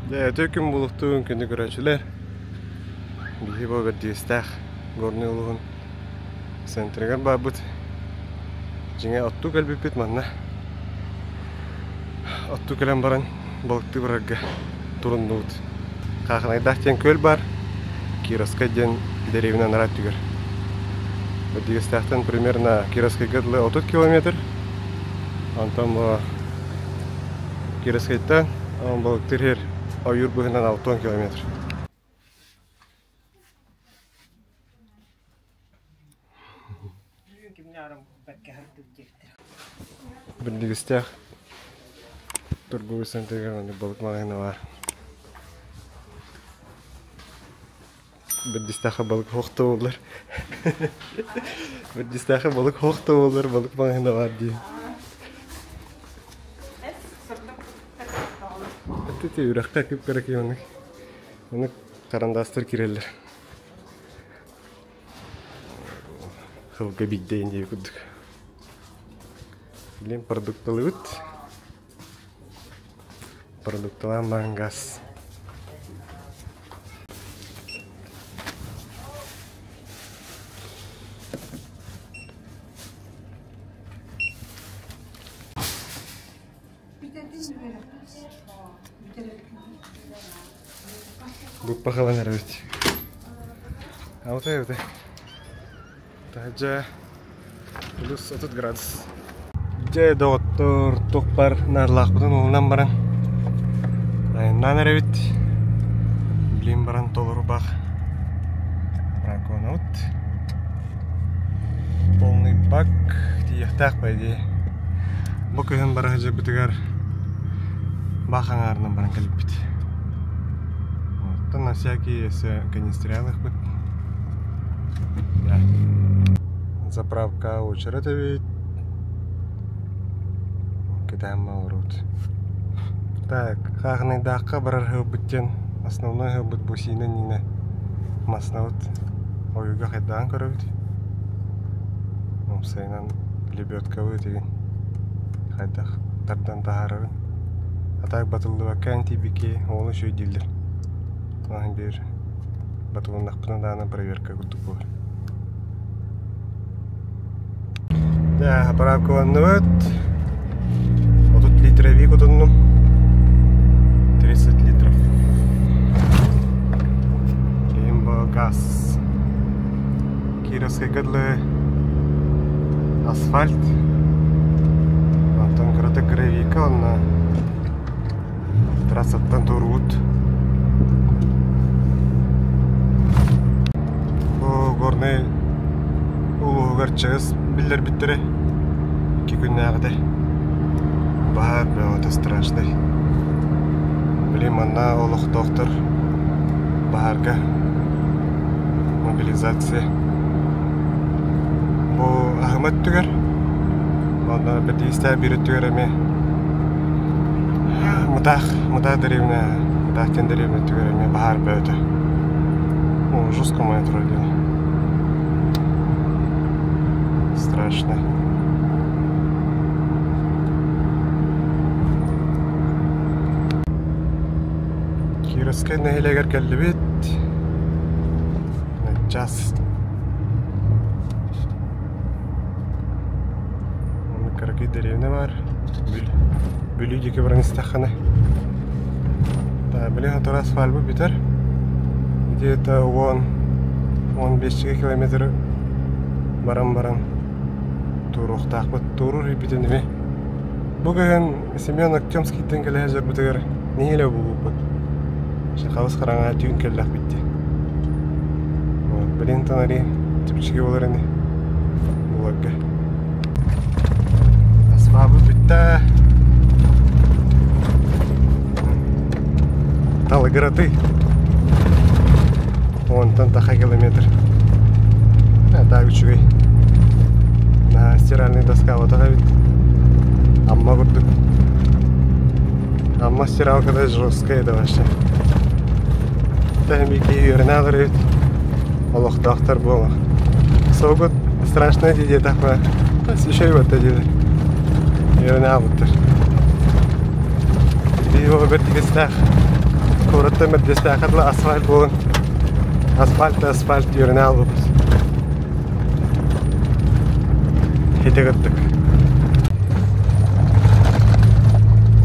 Дьэ, үтүө күн булуктуун күндү көрөөччүлэр. Биһи бу Бэрдиэстээх Горнай улууһун центрыгар баарбыт. Дьиҥэ оттуу кэлбиппит манна. Оттуу кэлэн баран балыктыы барарга туруннубут. Хаахынайдаах диэн күөл баар. Кировскай диэн дэриэбинэ анараа өттүгэр. Бэрдигэстээхтэн примерно Кировскайга дылы 30 километр. Онтон бу Кировскайтан балыктыыр сир ойуур быһынан 60 километр. Бэрдигэстээх торговый центрыгар маннык балык маҕаһыына баар. Бэрдистэхэ балык суох да буоллар Бэрдистэхэ балык суох да буоллар балык маҕаһыына баар дии. Ити үрэххэ кып-кыракый маннык маннык харандаастар киирэллэр. Сылга биирдэ диэн курдук. Билин продукталыыбыт. Продукталаан баран газ. Буппахалан эрэбит. Алтай эбит. Таһырдьа плюс 30 градус. Дьэ, доҕоттор, туох баар наадалаахпытын ылынан баран айаннаан эрэбит. Билин баран толору бах драконабыт. Полный бак тиийиэхтээх по идее. Бу күһүн бара сылдьарбытыгар бах аҥаарынан баран кэлбит. Оттон на всякий өссө канистрялыахпыт. Заправка очерет эбит. Кэтээн олорут. Так, хаахынайдаахха барар ыһылбыт диэн основной ыһылбыт бу Сиинэ Нина маснабыт ойууга хайдаан көрөбүт. Уопсайынан лебедкабыт игин хайдах тардан таһаарарын. А так батыллыбакка эн тиийбикки оҕону үчүгэй дииллэр. Ону биир батылыннахпына даҕаны проверка курдук буолар. Дьэ, заправкаланныбыт. 30 литровик утуннум. 30 литров. Лимбо газ. Кировскайга дылы асфальт. Онтон кырата гравийка онно трассаттан туоруубут. Бу Горнай улууһугар чыгыс биллэрбиттэрэ 2 күннээҕитэ. Баһаар бөҕөтө страшный. Блин, манна олохтоохтор баһаарга мобилизация. Бу аһыма өттүгэр, онно бэтиистээх биир өттүгэр эмиэ Мытаах, Мытаах дэриэбинэ, Мытаах диэн дэриэбинэ өттүгэр эмиэ баһаар бөҕөтө. О, жестко моя турар Страшно. Кировскай нэһилиэгэр кэллибит. Час. Онно кыракый дэриэбинэ баар. Бүлүү диэки баран истэххинэ. Били сотору асфальбы бүтэр. Где-то 10-15 километр баран баран туоруохтаахпыт. Туоруур ирбитин эмиэ. Бу күһүн Семен Октемскийтан кэлэ сылдьарбытыгар нэһиилэ булбуппут. Хабыс хараҥа түүн кэллэхпит дии. Блин, тонари чэпчэки буолар ини буларга. Асфабы бүттэ. Талыгыраты. Онтон таха километр. А так үчүгэй. На стиральный доска вот эбит. Амма курдук. Амма стиралкада жесткая это вообще. Тэһэмиики үөрэнэ эбит. Олохтоохтор буолар. Согут страшно дии диэтэхпэ еще и вот диилэр. Үөрэнэ аҕалбыттар. Биһи бэртигэстээх. Куораттан Бэрдиэстээххэ дылы асфальт буолан, асфальт да асфальт үөрэнэ хаалбыппыт. Ити кырдык.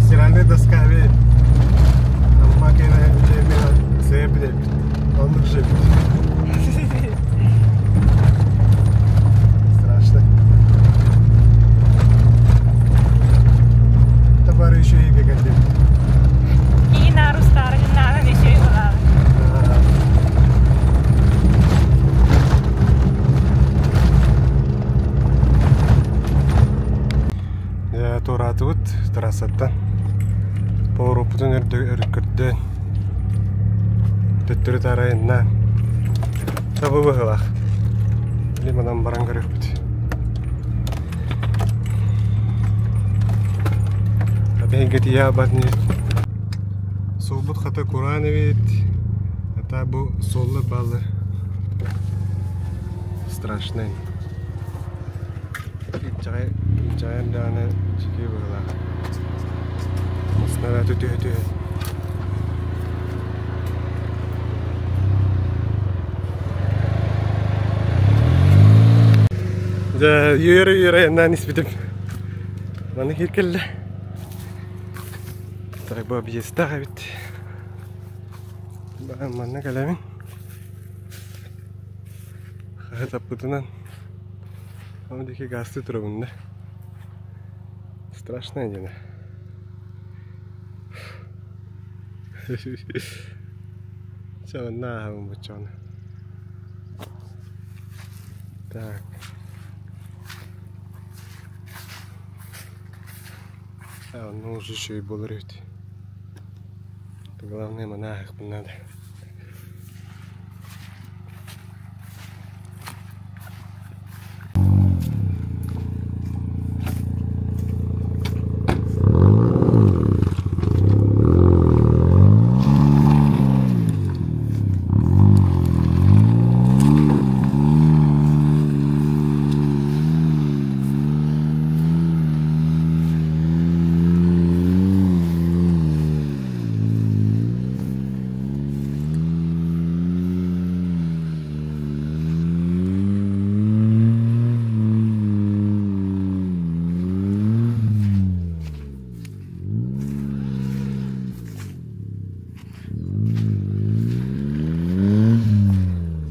Стиральная доска эбит. Амма кэнэ сыа билэбит. Оннук же эбит. Страшно. Табары еще и кэллим. Киин арустаарыгыннааҕын еще ылаҕын. Дьэ, туораатыбыт трассаттан. Повороппутун өркөрдөөн төттөрү таарайыннаан табы быһыылаах. Лиманан баран көрүөхпүт. Биһиги тиийэ Суолбут хата кураан эбит. Ата бу суоллар бааллар. Страшный. Инчэҕэй инчэҕэй даҕаны дьикий быһыылаах. Массыына түһэ-түһэ. Дьэ, үөрэ-үөрэ айаннаан испитим. Маны киир кэллэ. Так, бу объездаах эбит. Манна кэлэбин. Хаһытаппытынан Ол диэки газтыы турабын да. Страшное дело. Чэ, онно ааһабын боччоҕуна. Так. А, ну уже еще и буолар эбит. Главное, маны ааһыахпын наада.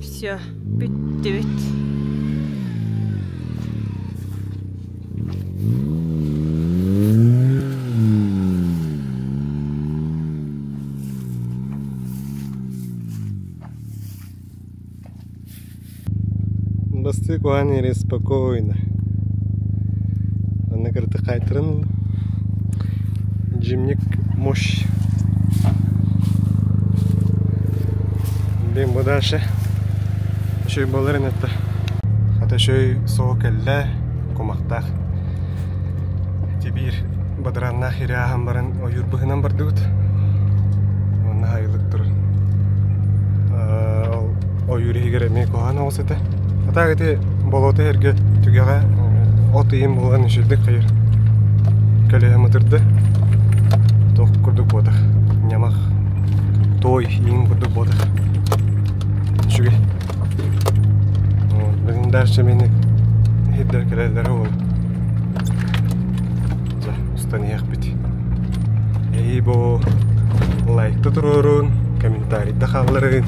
Все, бүттүбүт. Бастыы куһаан иһэрэ спокойно. Манна кырдьык хаайтаран Джимник мощь. Блин, бу дальше үчүгэй буолар ини этэ. Хата үчүгэй суол кэллэ, кумахтаах. Ити биир бадарааннаах ири ааһан баран ойуур быһынан бардыбыт. Уонна айылык турар. Ол ойуур иһигэр эмиэ куһаҕан оҕус этэ. А так ити болуота иһэргэ түгэҕэ от ыйын буолан үчүгдүк хайыр. Көлөһө мытырды. Туох курдук буотах. Ньамах той иин курдук буотах. Үчүгэй. Бүгүн дальше мени иһирдэр кэлэллэрэ ол. Дьэ, устан иһиэхпит. Эйи бу лайкта туруорун, комментарийда хаалларыгын.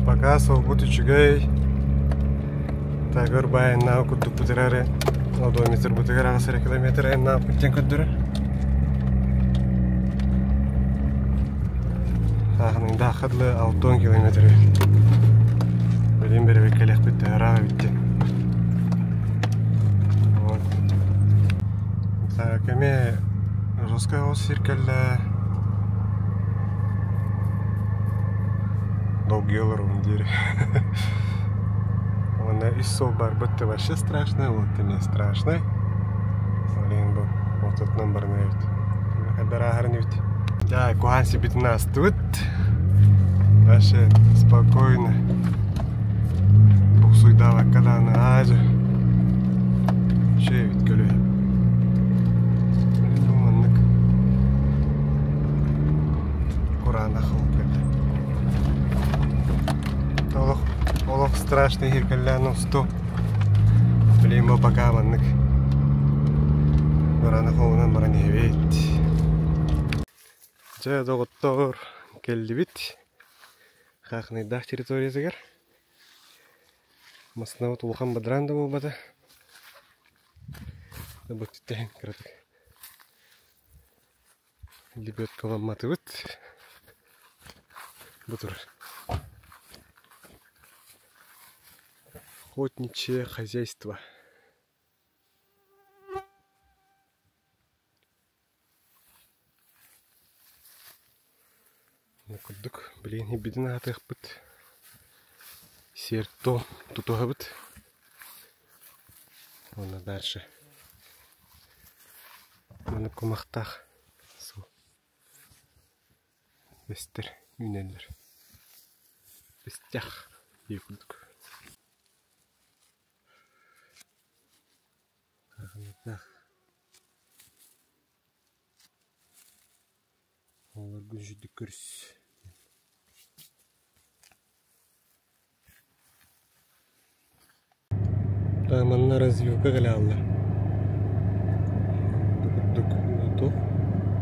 Пока суолбут үчүгэй. Тагыр байаннаа курдукпут эрээри одометрбытыгар аҕыс эрэ километр айаннаабыппыт диэн көрдөрөр. Саахыныҥдаахха дылы 60 километр эбит. Билин бэрэбиэркэлиэхпит төһө ыраах эбит диэн. Вот. Так, эмиэ жесткай оҕус сир кэллэ. Долгуйа олоробун диэри. Уонна үс суол барбыт да вообще страшно, вот эмиэ страшный. Блин, бу ортотунан баран эбит. Хайдар эбит. Да, куһаан сибитин аастыбыт. Вообще спокойно. Буксуйдаабакка даҕаны аадьа. Үчүгэй эбит көлүөһэ. Маннык. Кураанах уу кэллэ. Олох, олох страшный иһиргэллээн усту. Билигин бу пока маннык кураанах уунан баран иһэбит. Дьэ, доҕоттоор, кэллибит. Хаахынайдаах территориятыгар. Массыынабыт улахан бадараан да буолбата. Бу түттэһин кыратык лебедкаламматыбыт. Бу турар. Охотничье хозяйство. Курдук билигин иһиппитин аһатыахпыт, сиэр-туом тутуһабыт уонна дальше маннык кумахтаах суол бэстэр үүнэллэр бэстэх дии курдук. Оҕолоргун үчүгдүк көрүс Манна развилка кэлэ Бу курдук туох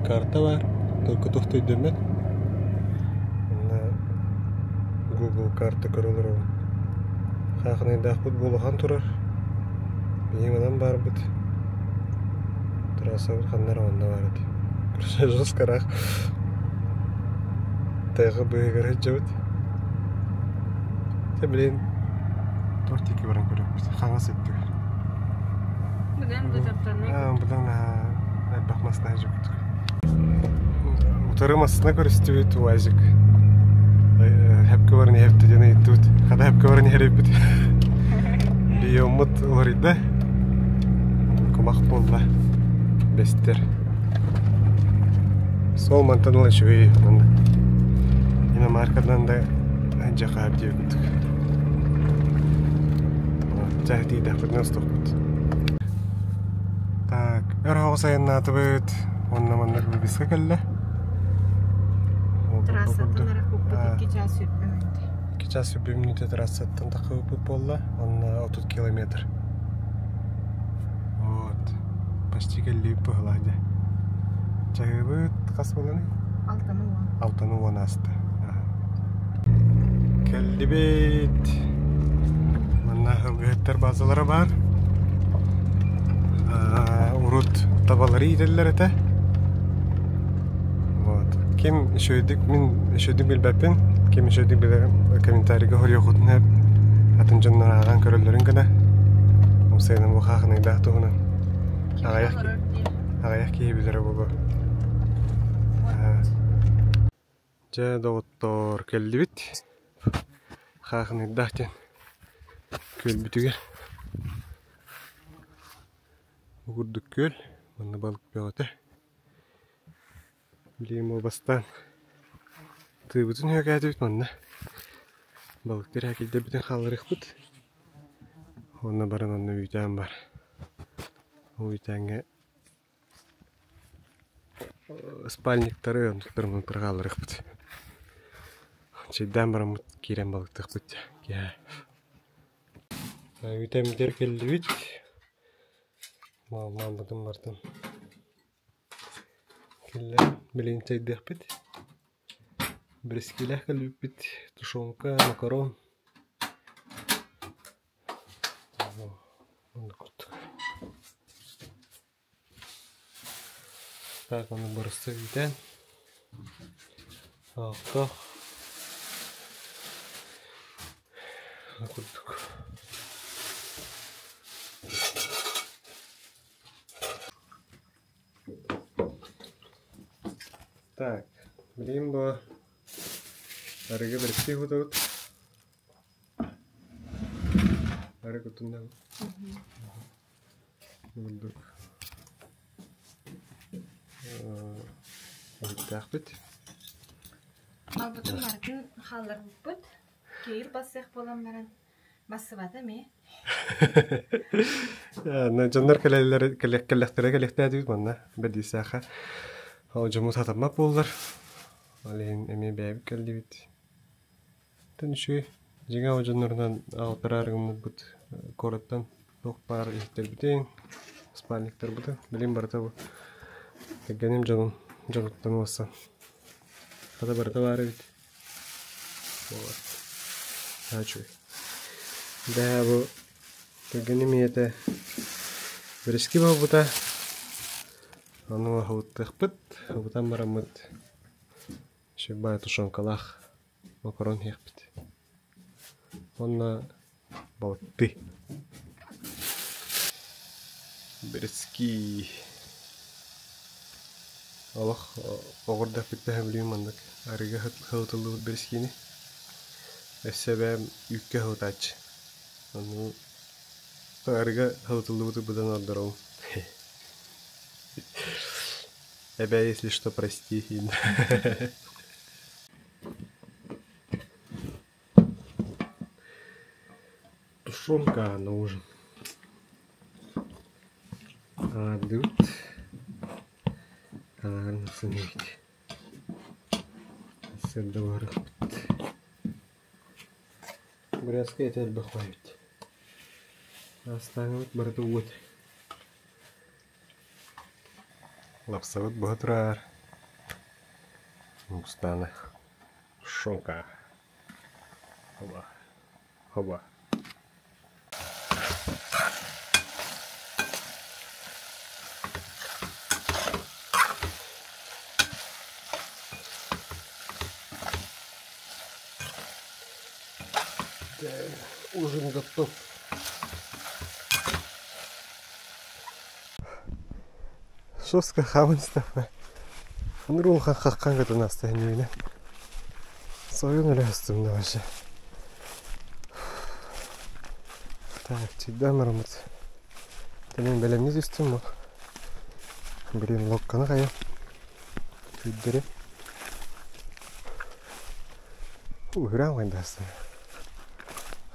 карта баар, только туох да өйдөммөт. Манна Google карта көрө олоробун. Хаахынайдаахпыт буолухан турар. Биһиги манан баарбыт. Трассабыт ханна эрэ манна баар этэ. Жесткараах тайҕа быыһыгар сылдьабыт. Дьэ билигин туох диэки баран көрүөхпүт хаҥас өттүгэр. Быдан бытаптанна. Быдан элбэх массыына сылдьыбыт. Утары массыына көрүстүбүт УАЗик. Хэпкэ баран иһэбит диэн ыйыттыбыт. Хата хэпкэ баран иһэр эбиппит. Биоммут уларыйда. Кумах буолла. Бэстэр. Сол мантан ыла үчүгэй маннык. Иномаркадан да дьахаап диэбит курдук. Чэ, тиийдэхпитинэ устуохпут. Так, өр оҕус айаннаатыбыт уонна маннык выписка кэллэ. Трассаттан арахпыппыт 2 чаас 20 мүнүүтэ. 2 чаас 20 мүнүүтэ трассаттан таххыбыппыт буолла уонна 30 километр. Вот. Почти кэллибит быһылаах дьэ. Чаһыыбыт хас буоланый? Алтаны уон. Алтаны уон ааста. Кэллибит. Манна ылгыһыттар базалара баар. Урут табалары иитэллэр этэ. Вот. Ким үчүгэйдик, мин үчүгэйдик билбэппин, ким үчүгэйдик билэр комментарийга хоруйуоххутун сөп. Атын дьоннор ааҕан көрөллөрүн гына. Умсайынан бу хаахынайдаах туһунан. Аҕыйах аҕыйах киһи билэрэ буолуо. Дьэ, доҕоттоор, кэллибит. Хаахыныйдаах диэн күөлбүтүгэр. Бу курдук күөл, манна балык бөҕөтө. Билигин бу бастаан тыыбытын үөкээтибит манна. Балыктар ээкэйдэрбитин хаалларыахпыт. Уонна баран онно үүтээн бар. Ол үүтээҥҥэ Спальниктары онтуктарын хаалларыахпыт. Чэйдээн бараммыт киирэн балыктыахпыт киэһэ. Үтэммитигэр кэллибит. Мааммытын бартын киллэрэн билигин чэйдиэхпит. Бэрэскилээх кэлбиппит, тушенка, макарон. Оннук курдук. Так, ону барыста үүтэн оттох курдук. Так, билигин бу арыгы бэрэскиэ кутабыт. Арыгы кутунна. Курдук иһиттээхпит. Албытын барытын хаалларбыппыт. Киир бассыах буолан баран бассыбата эмиэ. Дьоннор кэлэллэр кэллэхтэрэ кэлиэхтээтибит манна бэрдиисээхэ. Ол дьоммут сатаммат буоллар. Ол иһин эмиэ бэйэбит кэллибит. Оттон үчүгэй. Дьиҥэ ол дьоннорунан аҕалтараары гыммыппыт куораттан туох баар иһиттэрбитин, спальниктарбытын билигин барыта бу кэргэним дьонун дьонуттан уоссан хата барыта баар эбит. Вот. Наһаа үчүгэй. Бээ бу кэргэним ийэтэ бэрэски буолбута. Ону аһылыктыахпыт. Аһылытан бараммыт Шибай тушенкалаах макарон иһиэхпит. Уонна балыктыы. Бэрэски олох оҕурдахпыт билигин маннык арыыга сылытыллыбыт бэрэскини. Өссө эбээм үүккэ сылытааччы. Ону арыыга сылытыллыбыты быдан ордоробун. Эбээ, если что, прости. Тушенка на ужин. Аадыбыт. Аарын сыныйбыт. Сырдыбарыхпыт. Бурятскай этэ элбэх баайбыт. Астааҥҥыбыт барыта уот. Лапсабыт быһа турар. Мустаны. Шока. Хоба. Хоба. Ужин готов. Шоска хабын истэхпэ. Нур улахан хаххан көтөн ааста иннибинэ. Сойун үлэһэстим да вообще. Так, чайдаан бараммыт. Тэнин бэлэмни түстүм бу. Блин, локканы хайа. Күйдэри. Уһураан хайдаастан.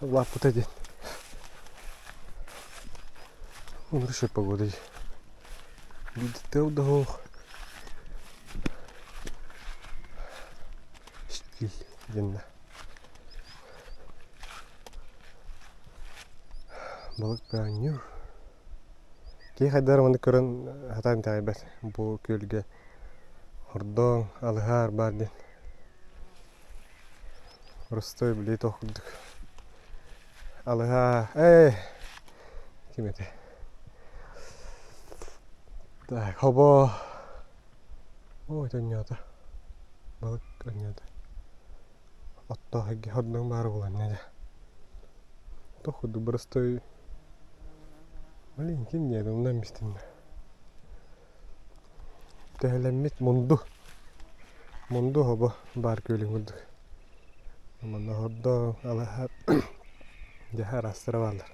Лаппыта диэн. Хорошая погода. Видите, дох. Штиль диэннэ. Балык баанньуур. Киһи хайдах маны көрөн сатаан итэҕэйбэт. Бу күөлгэ хордоон, алыһаар баар диэн. Простой били туох курдук. Алыһаа, эй, ким этэ? Так, хобо. Ой, төннөөтө. Балык өннөөтө. Оттоох эгги хордоҥ баар буолан дьэ. Туох курдук простой. Блин, ким диэн умнан бистим да. Төһөлөммүт мунду. Мунду хобо баар күөлүн курдук. Манна хордоҥ, алаһа дьэ араастара бааллар.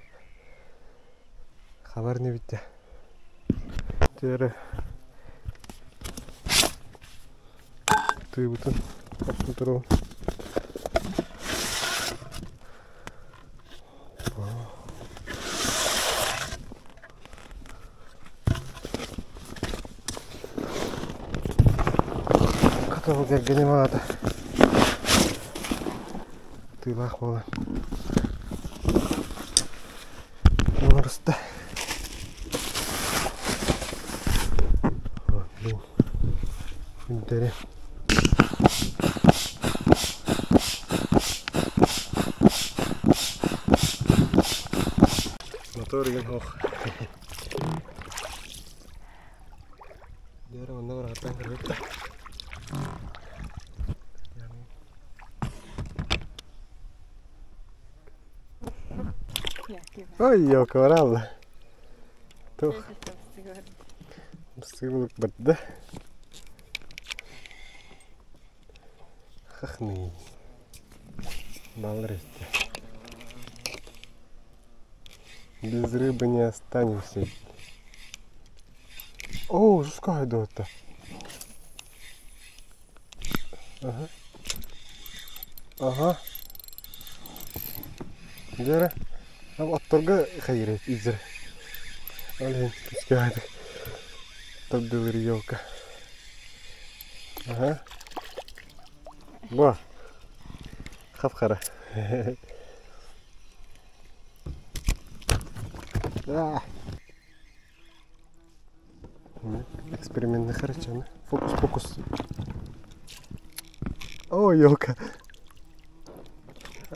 Хабар инибит дьэ. Тиэрэ тыыбытын оттон туруом. Кытыл кэргэним аата тыылаах буолан Оҥоруста. Блин. Күндэри. Мотор игин ох. Дээрэ онно барахаттан көрбүт. Ой, ёлка-варалла. Тух. Сыылык барда. Хахны. Балыр Без рыбы не останемся. О, жестко это. Ага. Ага. Дьэ, отторго хайырыт изер. Ол иһин кискээдик тардылыр елка. Ага. Бу. Хап-хара. Экспериментный харчаны. Фокус-фокус. О, елка.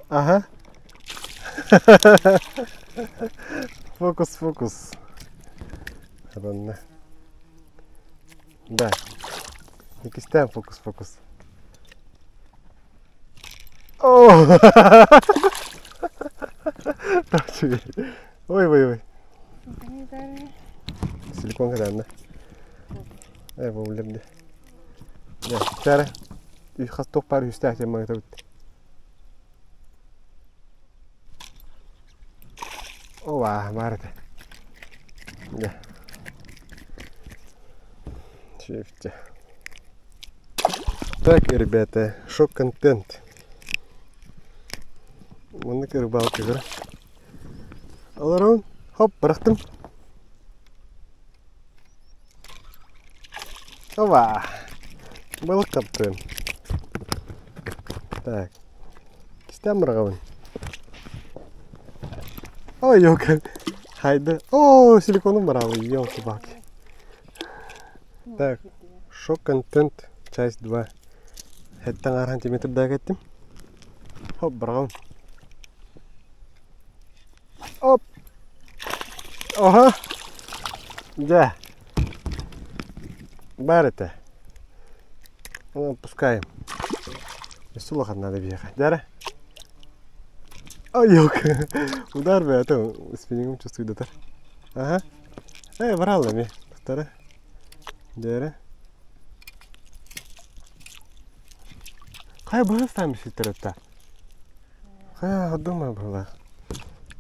Ага. Фокус-фокус. Ладно. Да. Иккистээн фокус-фокус. О! Ой, ой, ой. Силикон кэлэннэ. Э, бу билэрди. Дьэ, чара. Хас туох баар үстээх диэн маҥатабыт. Ова, баар этэ. Дьэ. Шифте. Так, ребята, шок-контент. Маннык рыбалкалар. Олорон, хоп, бырахтым. Ова! Балык таптым. Так. Кистээн быраҕабын. Ой, елка. Хайда. О, силиконом баралы, елки-палки. Так, шок-контент, часть 2. Хэттэн аара сантиметр кеттим. Хоп, быраҕабын. Оп! Оһо! Дьэ. Баар этэ. Оны отпускаем. Өссө улахан надо биһиэхэ. Дьэ Ой, елка. Удар бэйэтэ спиннингым чувствуйдатар. Ага. Э, баралла ми. Тара. Дьэ Хайа быһа ставим ситтеретта. Хайа думаю была.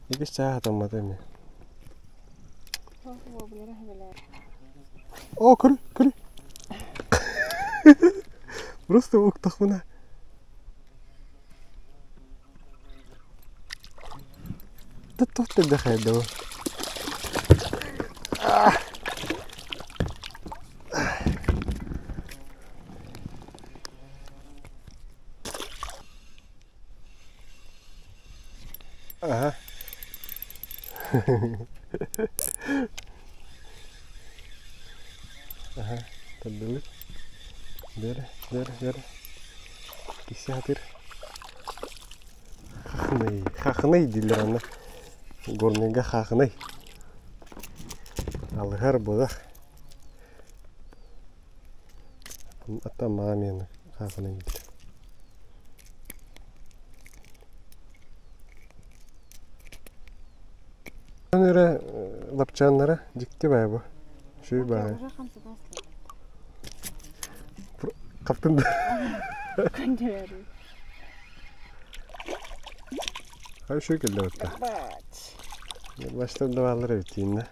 Икис чааһа томмата ини. О, көр, көр. Просто уктахпына. Туох да хайда бу. Ага. Ага, тардылы. Бері, бері, бері. Киси хатыр. Хахнай, хахнай дииллэр онно. Горныйга хахнай. Алыһар будах. Ата мамина хахнай дииллэр. Эрэ лапчааннара дьикти баайа бу. Үчүгэй баайа. Хаптын да. Хай үчүгэй кэллэ батта. Баштан да бааллар эбит тииннэ.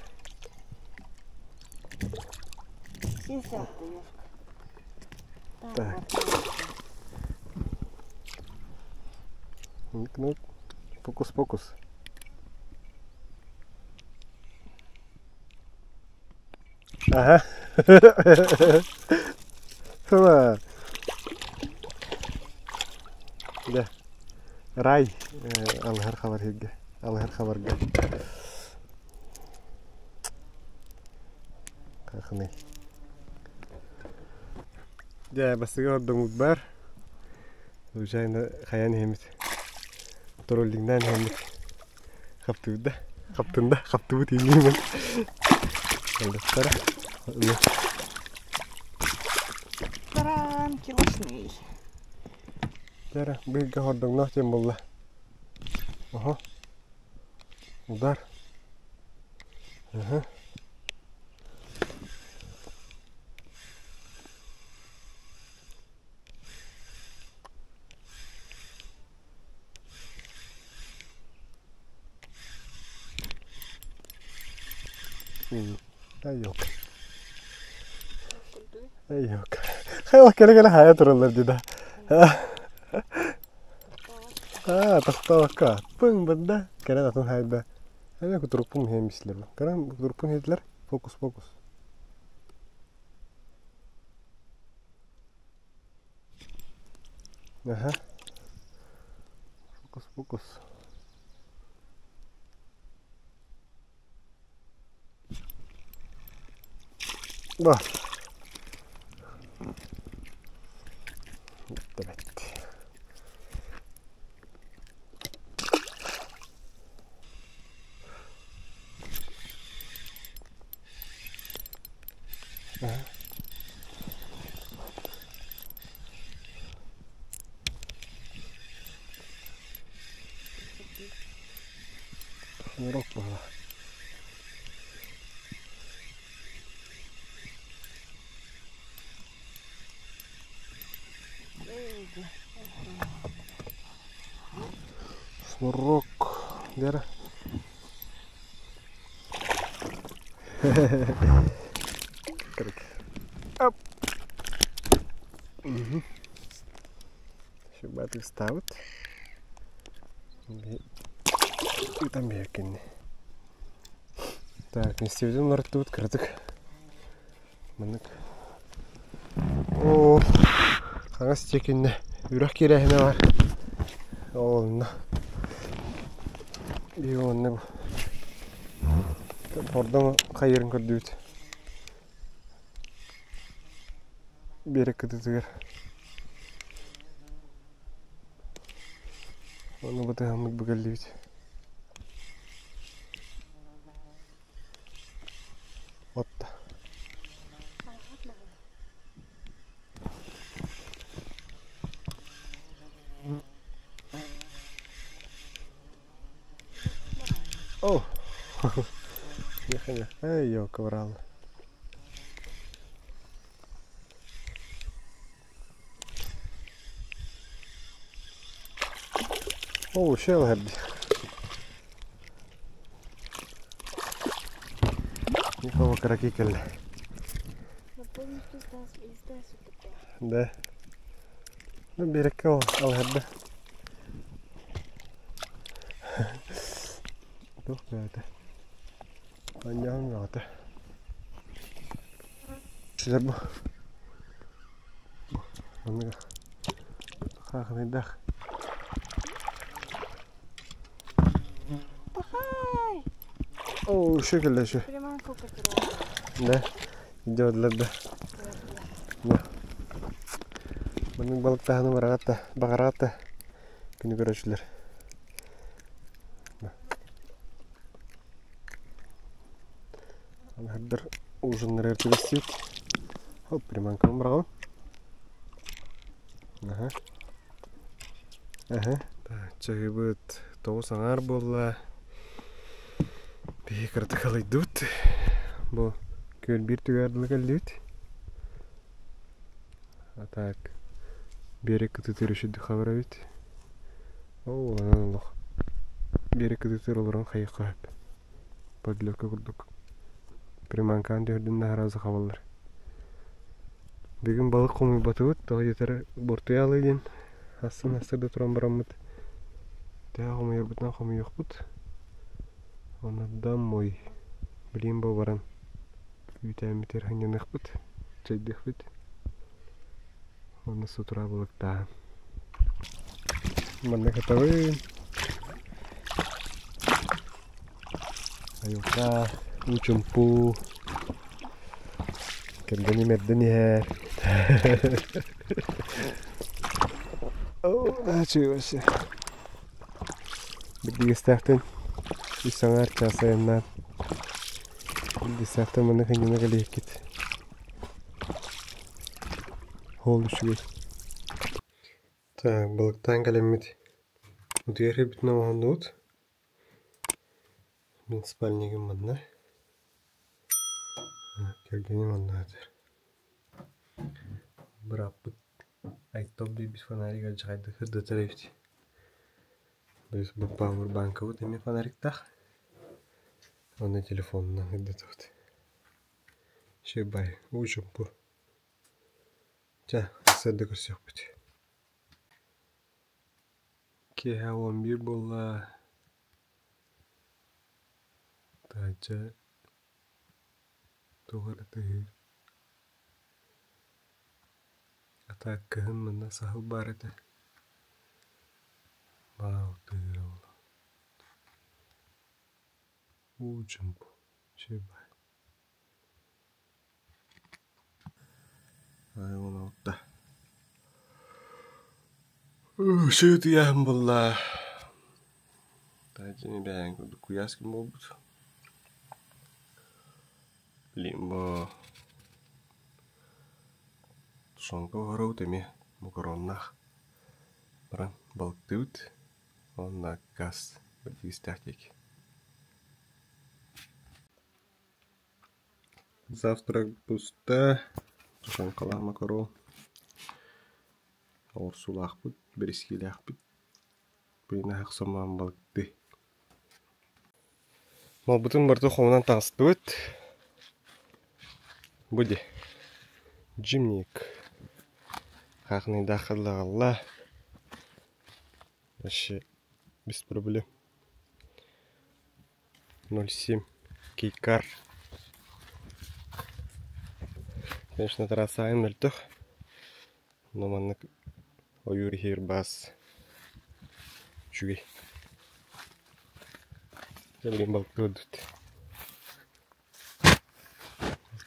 Так. Ну, фокус-фокус. Ага. Хуа. Да. Рай алыһар хабар сиргэ. Алыһар хабарга. Хахыный. Дьэ, бастакы ордоммут бар. Случайно хайан иһэммит. Троллингнаан иһэммит. Хаптыбыт да. Хаптын да. Хаптыбыт иҥиимин. Алластара. Тарам, килошный. Тара, быйга хордоҥноох диэн буолла. Оһо. Удар. Ага. Ай, Ай, Хайа кэлэ-кэлэ хайа тураллар дии да. Аа, тохтоокко. Пың бында. Кэлэн атын хайда. Эме кутурукпун иһэн бислэр. Кэлэн кутурукпун иһэтилэр. Фокус-фокус. Аха. Фокус-фокус. Ба. Бүттэ Урок буолла. Шнурок. Вера. Оп. Шубатык ставит. Там беркинни. Так, институтун уларыттыбыт кыратык. Маннык. Оо, хаҥас тиэкиннэ үрэх киирээһинэ бар. Ол онно. Биһиги онно бу. Хордоҥ хайыырын көрдүбүт. Биэрэк кытыытыгар. Ону батыһаммыт бу кэллибит. Отто. О! Эй, ёлка-врал. О, ще лгерді. Никого караки кэллэ. Да. Ну, биэрэккэ ол алһарда. Туох бэйэтэ. Анньаһын бөҕөтө. Силэр бу. Маннык хаахынайдаах. Пахай! О, еще кэллэ еще. Приманку потеряла. Да, идет да. Да. Маннык балыктааһыны бараҕат да, баҕараҕат да күнү көрөөччүлэр. Алһардар ужиннарыгар түбэстибит. Хоп, приманкабын быраҕабын. Аха. Аха. Чаһыыбыт 9 аҥаар буолла. Биһиги кыратык халыйдыбыт. Бу күөл биир түгээр дылы кэллибит. А так биэрэк кытыытыгар үчүгдүк хабар эбит. Оо, онон олох биэрэк кытыытыгар олорон хайыахха сөп. Подлёка курдук. Приманкаан түһэрдин да сразу хабаллар. Бүгүн балык хомуйбатыбыт, тоҕо диэтэр бортуйа алыы диэн астын астырда туран бараммыт төһө хомуйарбытынан хомуйуохпут. Онно домой. Билигин бу баран үүтээммитигэр сынньаныахпыт, чэйдиэхпит. Уонна с утра балыктааһын. Манна кытабын. Айылҕа, уу чумпу, кэргэним эрдэн иһэр. Оо, вообще. Билдигэстээхтэн 3 аҥаар чаас айаннаан Билдигэстээхтэн манна сынньана кэлиэххит. Ол үчүгэй. Так, балыктаан кэлэммит утуйар сирбитин оҥоһуннубут. Мин спальнигым манна. Кэргэним онно сытар. Бырааппыт Айтол биэрбит фонаригар дьаҕайдык сырдатар эбит. Бу пауэрбанкабыт эмиэ фонариктаах. Уонна телефонунан сырдатабыт. Үчүгэй уу чуумпу. Чэ, сарсыарда көрсүөхпүт. Киэһэ 11 буолла. Таһырдьа туох эрэ тыаһыыр. А так кыһын манна саһыл баар этэ. Балыктыыра буолан Уу чуумпу, үчүгэй 16 Сыытыйаһын булла Таһырдьаны бэйэҥ курдук куйаас күн буолбут Лимбо Тушенка оһоробут эмиэ макароннаах баран балыктыыбыт уонна газ бэрдигэстээх диэки Завтрак буста, тушенкалаах макарон, оҕурсуулаахпыт, бэрэскиилээхпит, быйнаһах самаан балыкты. Малбытын барыта хомунан таҕыстыбыт. Бу дии Джимник хаахыныйдаах аҕалла. Вообще без проблем. 0,7 кейкар. Конечно, трассаҕын мөлтөх, но маннык ойуур иһигэр баас үчүгэй. Дьэ билигин балыктыыр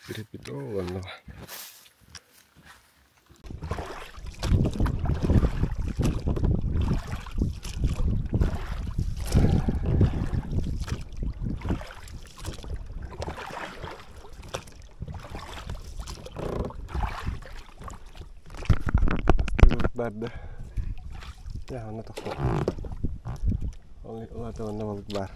Балыктыыр оо онно Баар да Дьэ онно тохтоо Ол аата онно балык баар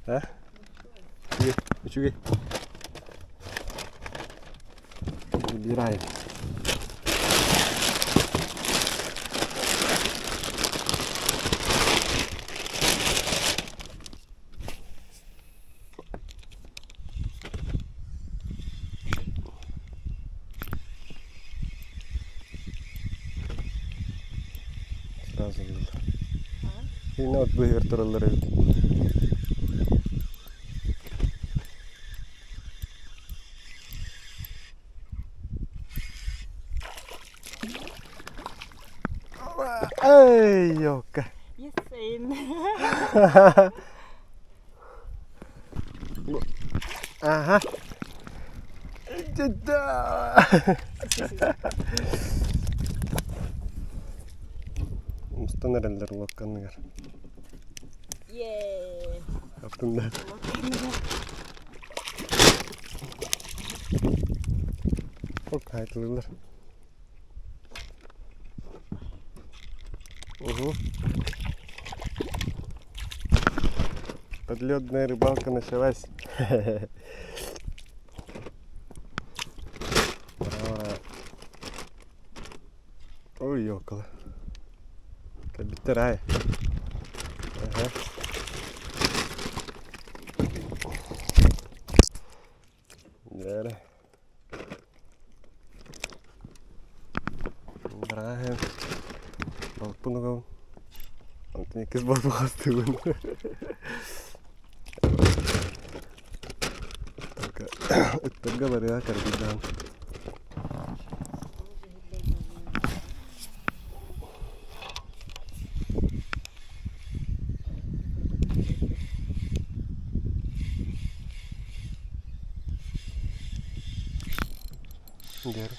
А? Үчүгэй. Выбираем. Сразу Кино от быһыгар тураллар эбит. Эй, ёлка. Ага. Мустан эрэллэр луокканыгар. Аптында. Ок, айтылылар. Угу. Подледная рыбалка началась. Ой, ёкала. Кабитарай. Ага. Дээрэ. Бырааһын балыкпын угабын. Онтон иккис балыкпын хастыыбын. Только ыттарга барыа кыргыздаан. Диэри.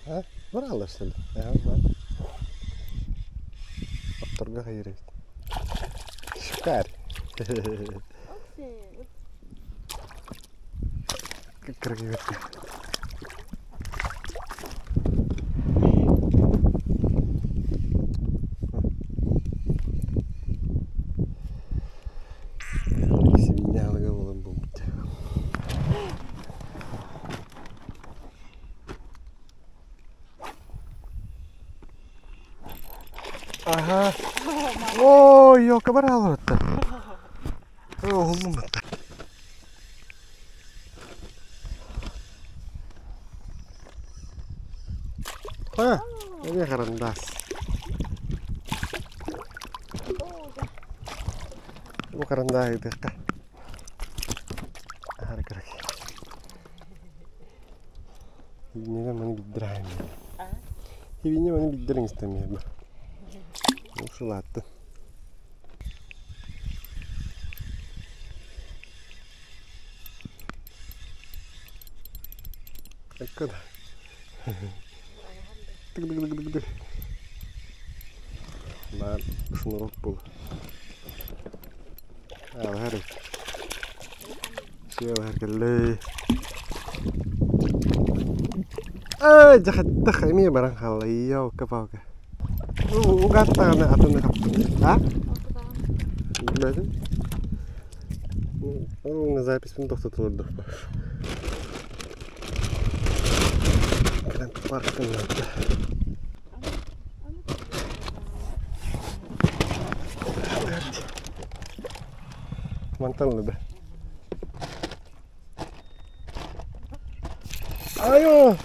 А, бараллар сыл. Отторго хайыр эбит. Шикарь. Кыргыгытты. Сибиннялыга буолан буолбут. Аха. Оо, ёлка барааларытта. Оһуллум батта. А, эмиэ харандаас. Бу харандааһы ыытыахха. Аһара кырак. Ибинньэ маны билдэр Ибинньэ маны билдэр иҥистэмиэ. Ушулаатты. Эккэ да. Тык-тык-тык-тык. Баар шнурок был. Алар. Сиэлэр кэллэй. Ай, дьахаттах эмиэ баран хаалла. Ёлка-палка. Угаттаҕына атыны хаптым. А? Билбэтим. Ол записпин тохтотулар Кэлэн парктан Мантан ылла Айо!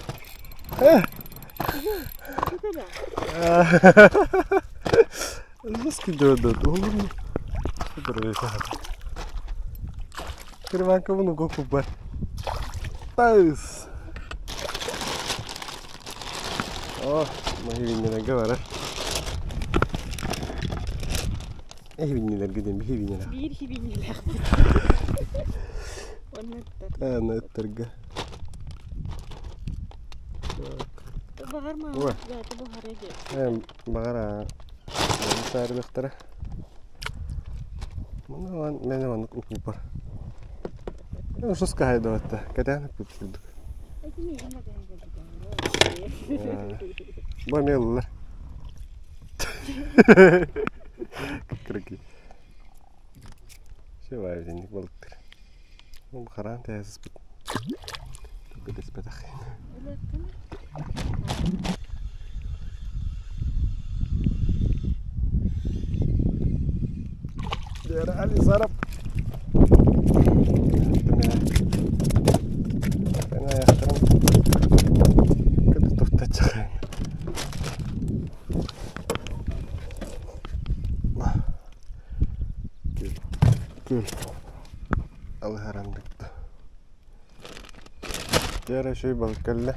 Луски додот. Кырванка вон кубар. Тайс. О, маһибиннерге бара. Эһибиннерге дем бихибиннер. Биир хибиннелээх. Оннуттар. Ана ыттарга. Баҕар Уа. маама дьааты буһара дьэ. Эм баҕара саарбахтара. Мана мен маннык укупар. Шус кахайдаватта. Кэтään курдук. Эти миигин да Бу эмиэ ыллар. Кыргы. Все баар балыктыр. Бу хараан тээсиспит. Түгэтиспэтэх. Дера Али Зарап. Ана яхтарым. Кыды тухтачах. Кел. Алхарандыкты. Дера шүй балык кэллэ.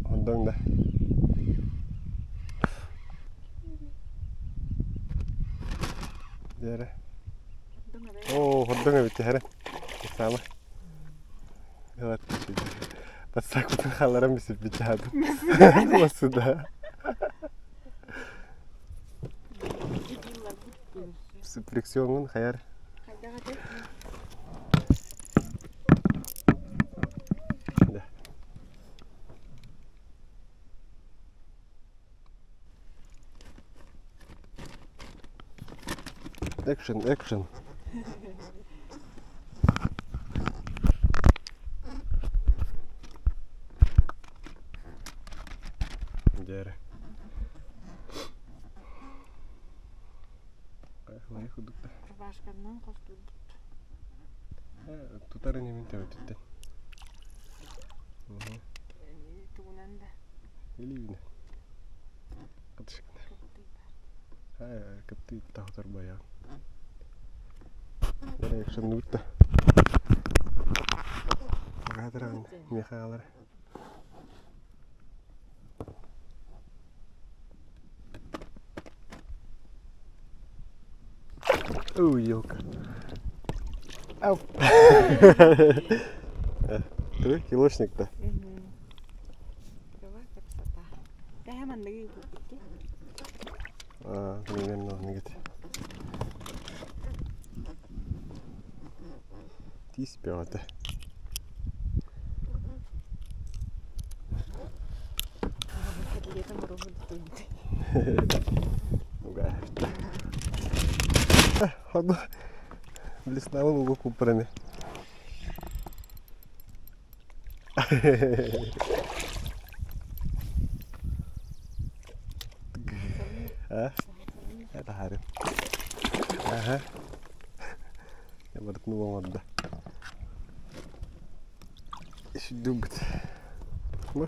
Онтон да. Дера. Оо, хордоҥ эбит түһэрэ. Саама. Тассаакпытын хаалларан бисиппит дьаһадым. Сюда. Фрикционун хайар. Да. Экшен, экшен. Дьэ. Рубашканан хостуурбут. Тутар инибин төбөтүттэн. Тугунан да. Илиибинэ. Кытышкына. Кыттыы тахтар баян. Экшенныбыт да. Агаатыраҕын миэхэ аҕалар. Ой, елка. Ау. Ты килошник-то. Давай красота. Дай манныгы А, примерно негет. Тиис бөҕөтө. Блесналым угу купрами. А? Это харин. Ага. Я барытын оҥордо. Сүдүбүт. Бу.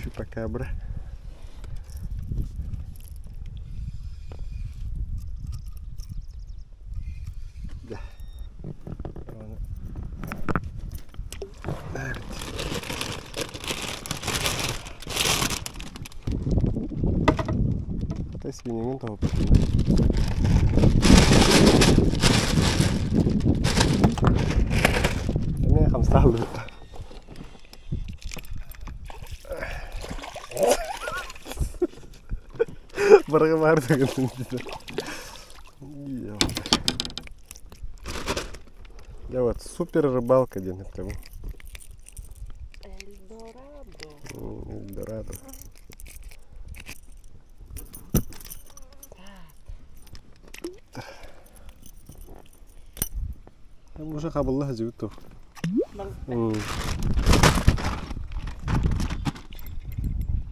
Чупакабра. Да. Хата свиньяҥын тоһуппутун. Эмиэ хамсааллыбыт. Барыга баар дэгин. Я вот супер рыбалка диэн эттэбин. Эльдорадо. Эльдорадо. Уже хабылла сылдьыбыт туох. Ну,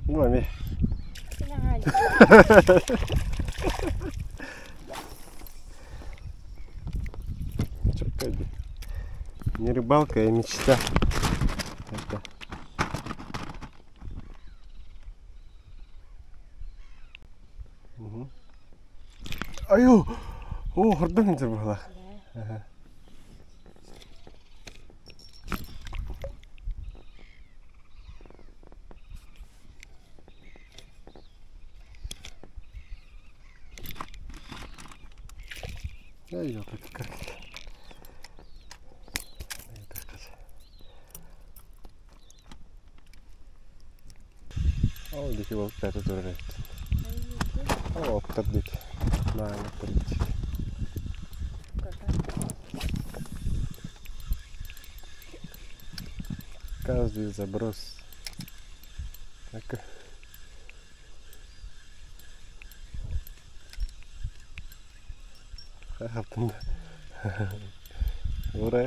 эмиэ. Не рыбалка, а мечта. Это. Угу. Айу! О, хордон сылдьар быһыылаах. Ол диэки балыктаата турар эбит. Ол оттор диэки. Мааны оттор диэки. Каждый заброс. Так. Хаптын да. Ура!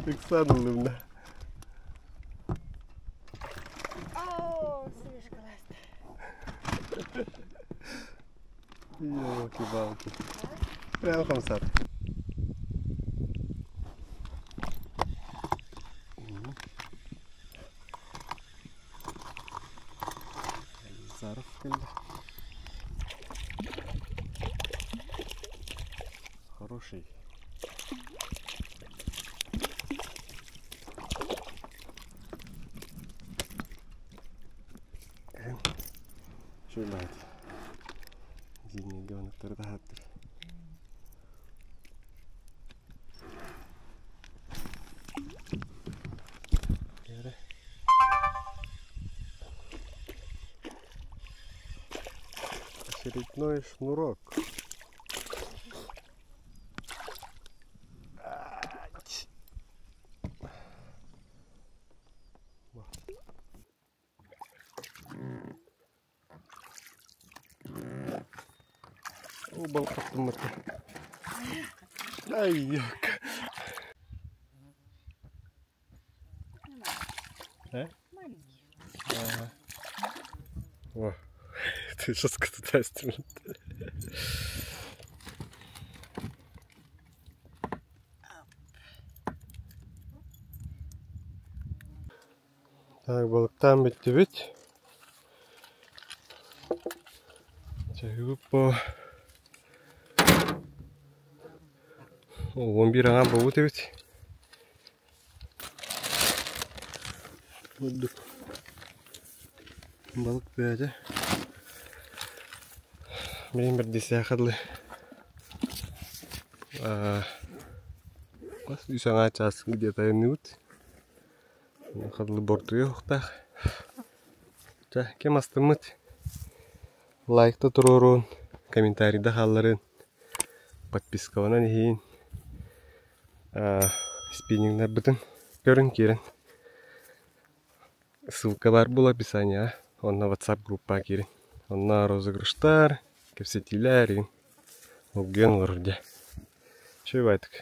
Ыксаан ыллым да. Елки-палки. Прямо хамсат. Заров кэллэ. Хороший. Үчүгэй баҕайы. Дьиҥҥэ оноктор таһааттыр. Очередной шнурок. О, балкаттым Ай, А? Маленький. Ага. О, ты жестко туда стрелит. Так, балыктаан бүттүбүт. Чаһыыбыт по 11 аҥаар буолбут эбит. Бурдук балык бэйэтэ билигин бэрдисээххэ дылы үс аҥаар чаас где-то айанныыбыт. Хадылы бортуйа уохтаах. Чэ, ким астыммыт лайкта туруоруун, комментарийда хаалларын, подпискаланан иһиин спиннингнарбытын көрүн киирэн ссылка баар буолуо описанияҕа уонна WhatsApp группаҕа киирин онно розыгрыштар кэпсэтиилэр игин долгуйан олорор дьэ үчүгэй баҕайытык.